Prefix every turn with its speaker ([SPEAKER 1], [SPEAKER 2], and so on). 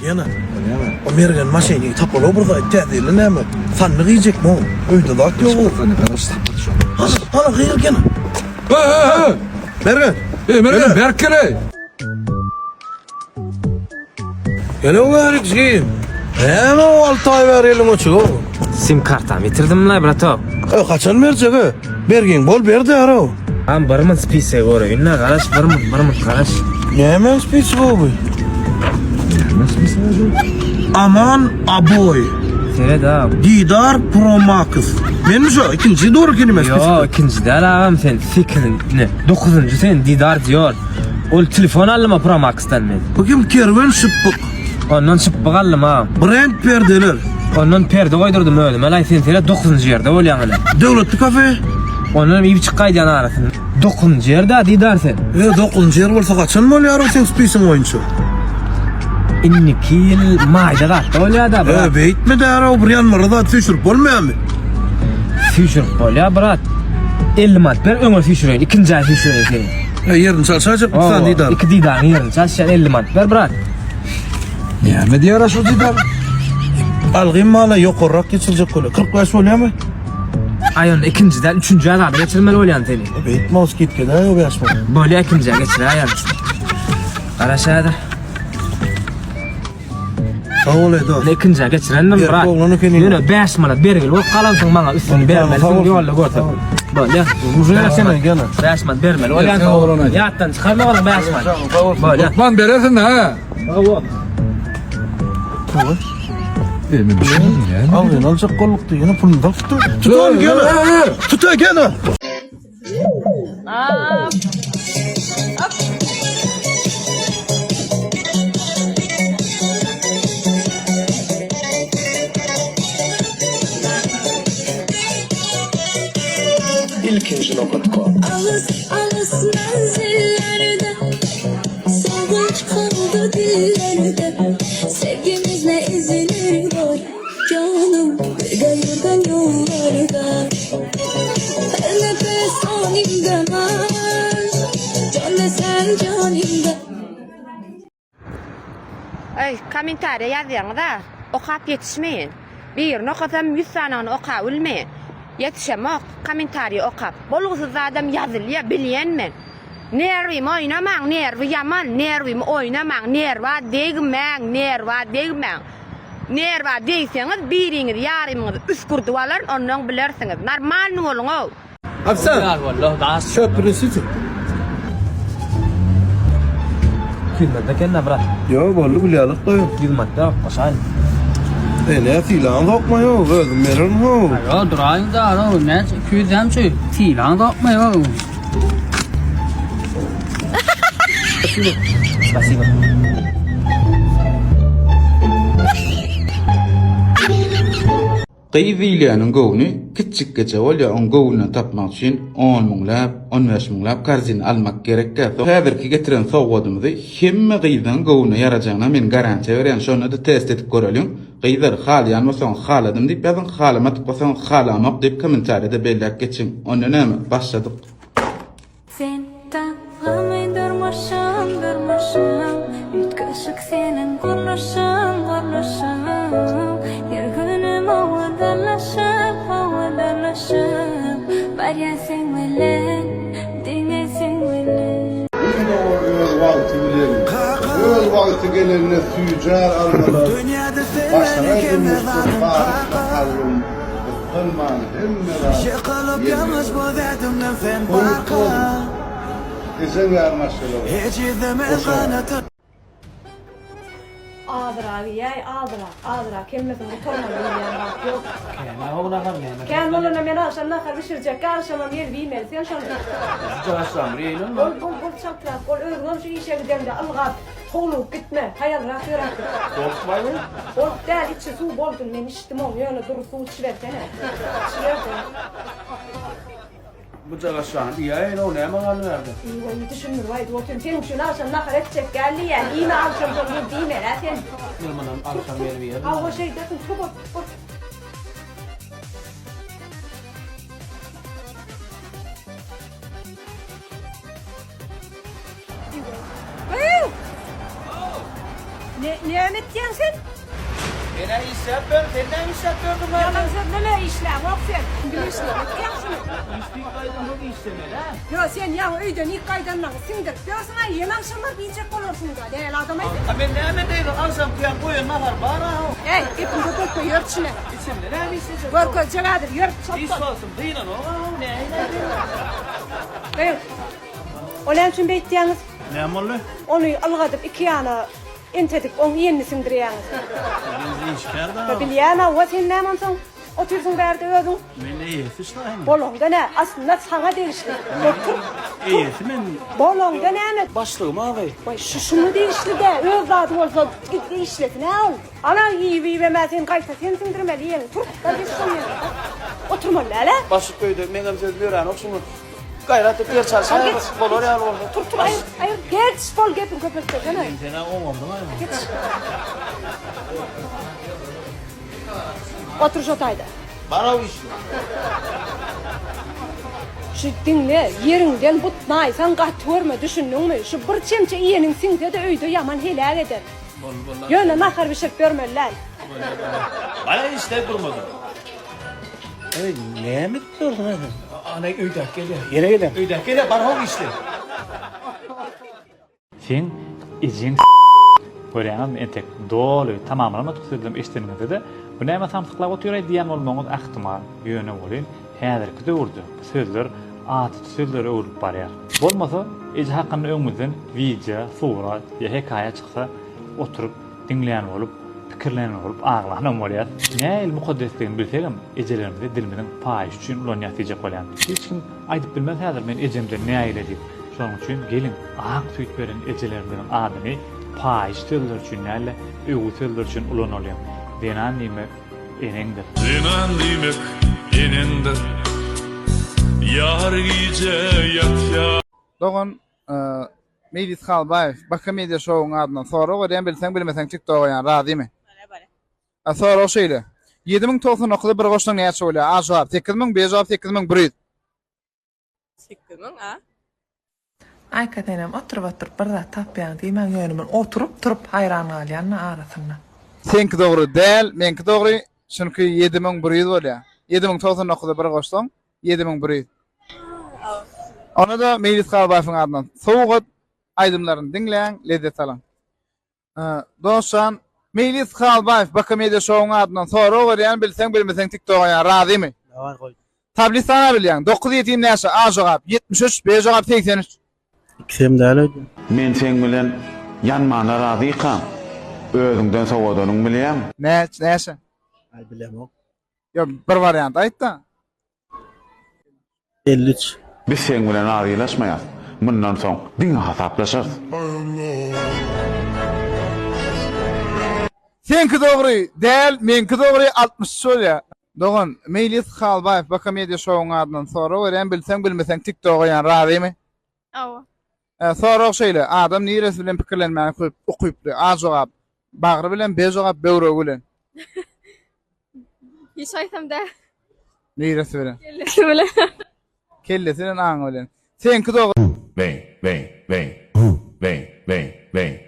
[SPEAKER 1] Gena. O mergen maşyny tapala bir zat täzeli näme? Sandyk iýjekmi o? Öýde zat ýok. Hana, hana gyýyl gena.
[SPEAKER 2] Hey hey hey.
[SPEAKER 1] Mergen.
[SPEAKER 2] Hey Mergen berk gel hey.
[SPEAKER 1] Gel o bärik jigim. Näme o 6 aý bäri eliň öçük o?
[SPEAKER 3] Sim kartamy ýitirdim la bratok.
[SPEAKER 1] E, haçan berjek e? Bergiň bol ber däro.
[SPEAKER 3] Am bir mın spise göreýin la garaş bir mın bir mın garaş.
[SPEAKER 1] Näme spisi bu? bu? Aman Aboy.
[SPEAKER 3] Seret agam.
[SPEAKER 1] Didar Pro Max. Menmi şu? İkinci doğru kelime
[SPEAKER 3] Yo ikinji däl agam sen sekizinji ne dokuzunjy sen Didar diýor. Ol telefon aldyma Pro Max'dan men.
[SPEAKER 1] Bu kim kerwen şypbyk.
[SPEAKER 3] Ondan şypbyk aldym agam.
[SPEAKER 1] Brend perdeler.
[SPEAKER 3] Ondan perde goýdurdym özüme laý sen seret dokuzunjy ýerde bolýaň ine.
[SPEAKER 1] Döwletli kafe.
[SPEAKER 3] Ondan hem iýip çyk gaýdýan arasynda. Dokuzunjy ýerde Didar sen.
[SPEAKER 1] E dokuzunjy ýer bolsa haçan bolýar o seň spisiň boýunça?
[SPEAKER 3] Indiki ýyl maýda zatda bolýar-da
[SPEAKER 1] E
[SPEAKER 3] brat.
[SPEAKER 1] beýtme däro bir ýanwara zat süýşürip bolmaýarmy?
[SPEAKER 3] Süýşürip bolýar brat. 50 manat ber öňe süýşüreýin ikinji aý süýşüreýin seni.
[SPEAKER 1] E ýerini çalşaýjak bir sany didar.
[SPEAKER 3] Iki didaryň ýerini çalyşýan 50 manat ber brat.
[SPEAKER 2] Näme diýär şu didar?
[SPEAKER 1] Algyn mala ýokarrak geçirjek bolýar. 45 bolýarmy?
[SPEAKER 3] Aý onda ikinji däl üçünji aý zada geçirmeli bolýan seni.
[SPEAKER 1] E beýtme o skidka da o 5 manat.
[SPEAKER 3] Bolýar ikinji aý geçiräýen. Garaş häzir.
[SPEAKER 1] Sag bol ey dost.
[SPEAKER 3] Ne ikinji aý geçirendim
[SPEAKER 1] Erkek
[SPEAKER 3] brat.
[SPEAKER 1] oglan ekeniň.
[SPEAKER 3] Ýöne 5 manat bergili bolup galansyň maňa üstüni bermelisiň ýolda görsem. Bolýar.
[SPEAKER 1] Gene gene.
[SPEAKER 3] 5 manat bermeli bolýan.
[SPEAKER 2] Erkek oglan aýt.
[SPEAKER 3] Ýatdan çykarma onuň 5 manat. Bolýar.
[SPEAKER 2] Lukman berersin ha. Ey men düşünmedim ya.
[SPEAKER 1] Algyn aljak bollukdy ýene puluny tapdy. Tut ony gene. Tut gene.
[SPEAKER 4] Alız alız menzillerde Solmuş kaldı dillerde Sevgimizle izler var Canım bir gayırdan yollarda Her nefes animde var Can desen canimde
[SPEAKER 5] Eý, kommentariýa ýazýaňyz-a, okap ýetişmeýin. Birini okasam ýüz sanyny okap bilmeýin. Ýetişemok kommentariýa okap. Bolgusyz zadam ýazylýa, bilýän men. Nerwimi oýnamaň, nerwi ýaman, nerwimi oýnamaň, nerwa degmäň, nerwa degmäň. Nerwa degseňiz biriňiz ýarymyňyzy üsgürdip alaryn, onnoň bilersiňiz. Normalny boluň-ow!
[SPEAKER 1] Ofisiant! Çöp prinesite.
[SPEAKER 3] 200 manat eken-dä brat.
[SPEAKER 1] Ýok, boldy gülýärlik goý.
[SPEAKER 3] 100 manat da goşaýyn.
[SPEAKER 1] E, ne sylaň sokma ýok, özüm bererin ho.
[SPEAKER 6] Ýo, duraýyň da, alo, näçe 200 hem şu sylaň sokma ýok.
[SPEAKER 3] Spasibo.
[SPEAKER 7] Gyz diýilýäniň göwni kiçjikgeje bolýar, oň göwnüni tapmak üçin on müňläp, on bäş müňläp korzina almak gerekkä. Häzirki getiren sowgadymyzy hemme gyzyň göwnüne ýarajagyna men garantiýa berýän, şonda-da test edip göreliň. Gyzlar, halaýan bolsaňyz haladym diýip ýazyň, halamadyk bolsaňyz halamok diýip kommentariýada belläp geçiň. Onda näme, başladyk.
[SPEAKER 4] Sen taňňamy durmuşym durmuşym Üýtgeşik seniň gurluşyň gurluşyň Her günüm owadanlaşyp owadanlaşyp Barýan seň bilen diňe seň bilen.
[SPEAKER 8] Gün dogar öz wagty bilen, öz wagty gelende süýjär almalar, Başagaý durmuşda sadyk kalbym, gyssanman hemme zat ýeňil. Goý tol, ejeň ýaly maşgala bol. Goşa.
[SPEAKER 9] Azyrak iýäý, azyrak, azyrak hemmesini gutarmaly diýilýän zat ýok.
[SPEAKER 3] Kän-ä o nahar näme?
[SPEAKER 9] Kän bolanda men agşam nahar bişirjekkä agşamam gelip iýmeli sen şony.
[SPEAKER 3] Şunça aşsam bir iýeýin onda.
[SPEAKER 9] Bol, bol, bol çaltrak bol özüňem şu işe gideňde ylgap, howlugyp gitme, haýalrak ýöräp git.
[SPEAKER 3] Bolupmy bu?
[SPEAKER 9] Bolup däl, içi suw bolsun, men içdim ony, ýöne dury suw içibersene. Içiber-de.
[SPEAKER 3] Bu jagaşany iýäýin-ow, näme galdy bärde?
[SPEAKER 9] Iý, düşündirip aýdyp otyryn. Seniň üçin agşam nahar etjek däl diýýän. Iýme agşam şony gelip iýmeli-ä sen.
[SPEAKER 3] Men munam agşam gelip iýerin.
[SPEAKER 9] Hawa, şeýdersiň, tur, tur. Ne, näme etýäň sen?
[SPEAKER 10] Men-ä işläp ýörün, sen näme işläp ýördüň bärde?
[SPEAKER 9] Ýalan sözleme, işläňok sen. Bilişlilik etýäň şuny.
[SPEAKER 10] Işlik gaýdansoň işlemeli-ä.
[SPEAKER 9] Ýo, sen ýaňy öýden ik gaýdanlaňy siňdirip ýörsüň-aý, ýene agşamlar diýjek bolarsyň-da, däli adam-aý sen.
[SPEAKER 10] A men näme edeýin, agşamky ýaly goýan nahar bar-a-how.
[SPEAKER 9] Äý, gepiňi köpeltme, ýör içine.
[SPEAKER 10] Içinde näme işlejek?
[SPEAKER 9] Görkezjek häzir, ýör, çalt
[SPEAKER 10] Iş
[SPEAKER 9] bol.
[SPEAKER 10] wagtym dynanok-a-how, nähili aýdýaň?
[SPEAKER 9] Gyz, o näme üçin beýtýäňiz?
[SPEAKER 10] Näme boldy?
[SPEAKER 9] Ony ylgadyp iki ýana entedip, oň iýenini siňdirýäňiz.
[SPEAKER 10] Men işgär da.
[SPEAKER 9] Bilýän hawa, sen näme onsoň otyrsyň bärde özüň?
[SPEAKER 10] Men eýesi şlaýyn.
[SPEAKER 9] Bolaňda nä, aslynda saňa degişli. Otur.
[SPEAKER 10] Eýesi men.
[SPEAKER 9] Bolaňda näme?
[SPEAKER 10] Başlygym abi.
[SPEAKER 9] Waý, şu şuňa degişli dä, öz zady bolsa git işlesin-ä ol. Ana, iýip-iýibem-ä sen gaýta sen siňdirmeli iýeniňi. Tur, bar geç şoň ýanyna, bar. Oturmaly däl-ä.
[SPEAKER 10] Başlyk öýde meňem sözüm ýöränok şuňa. Gaýrat et ýer çalşaý bolar ýaly bolsa.
[SPEAKER 9] Tur tur aýyr aýyr geç bol gepiň köpeltmesene.
[SPEAKER 10] Men senä oňardyň aý.
[SPEAKER 9] Geç. Otur şo taýda.
[SPEAKER 10] Baraw işle.
[SPEAKER 9] Şu diňle ýeriňden butnaýsaň gaty görme düşündiňmi? Şu bir çemçe iýeniň siňse-de öýde ýaman heläk eder.
[SPEAKER 10] Bol bol.
[SPEAKER 9] Ýöne nahar bişirip ýörmeli däl.
[SPEAKER 10] Bana işle durmady.
[SPEAKER 1] Eý, näme edip ýörsüň sen?
[SPEAKER 10] Ana öýdäki gelýär.
[SPEAKER 1] Ýene gelýär.
[SPEAKER 10] Öýdäki gelýär, bar how işle.
[SPEAKER 11] Seň ejeň görýäňizmi entek doly tamamlanmadyk sözlem eşideniňizde-de bu näme samsyklap otyraý diýýän bolmagyňyz ähtimal. Ýöne welin häzirki döwürde bu sözler adaty sözlere öwrülip barýar. Bolmasa eje hakynda öňüňizden wideo, surat ýa hekaýa çyksa oturyp diňlän bolup, pikirlenen bolup aglanam bolýas. Nähili mukaddesligini bilsegem, ejelerimizi dilimiziň paýyşy üçin ulanýas diýjek bolýan. Hiç kim aýdyp bilmez häzir men ejemden nägile diýip. Şonuň üçin geliň, ak süýt beren ejelerimiziň adyny paýyş sözler üçin däl-de, öwgi sözler üçin ulanalyň. Zenan diýmek eneňdir.
[SPEAKER 12] Zenan diýmek eneňdir. Ýar gije ýatýar.
[SPEAKER 7] Dogan Meýlis Halbaýew Baka Media Show-yň adyndan sorag berýän bilseň bilmeseň TikToga goýýan razymy?
[SPEAKER 5] Bale bale.
[SPEAKER 7] A sorag şeýle. 7099-y bir goşsaň näçe bolýar? A jogap 8000, B jogap 8100.
[SPEAKER 5] 8000 A.
[SPEAKER 13] Aýka senem oturyp oturyp bir zat tapýaň diýmäň ýöne men oturyp turup haýran galýan arasynda.
[SPEAKER 7] Seňki dogry däl, meňki dogry, çünki 7100 bolýar. 7099-y bir goşsaň 7100. Onda-da Meýlis Halbaýewiň adyndan sowgat aýdymlaryny diňläň, lezzet alyň. Dostjan, Meýlis Halbaýew Baka Media Show-yň adyndan sorag berýän, bilseň bilmeseň TikTok-a ýa razymy?
[SPEAKER 1] Daway goý.
[SPEAKER 7] Tablisany bilýäň. 9 ýetim näçe? A jogap 73, B jogap 83.
[SPEAKER 1] Ikisem däl öýdýän.
[SPEAKER 14] Men seň bilen ýanmana razykam, özüňden sowadanyň bilýäň.
[SPEAKER 7] Näçe? Näçe?
[SPEAKER 1] Aý bilemok.
[SPEAKER 7] Ýok, bir wariant aýt-da.
[SPEAKER 1] 53.
[SPEAKER 14] Biz seň bilen razylaşmaýas. Mundan soň diňe hasaplaşarys.
[SPEAKER 7] Seňki dogry däl, meňki dogry 63 bolýa. Dogan, Meýlis Halbaýew Baka Media Show-yň adyndan sorag berýän, bilseň bilmeseň TikTok-a goýýan, razymy?
[SPEAKER 4] Hawa.
[SPEAKER 7] Sorag şeýle, adam niresi bilen pikirlenmäge ukyply? A jogap, bagry bilen, B jogap, böwregi bilen.
[SPEAKER 4] Hiç haýsam däl.
[SPEAKER 7] Niresi bilen?
[SPEAKER 4] Kellesi bilen.
[SPEAKER 7] Kellesi bilen, aňy bilen. Seňki dogry.
[SPEAKER 12] Bang bang bang bang bang bang.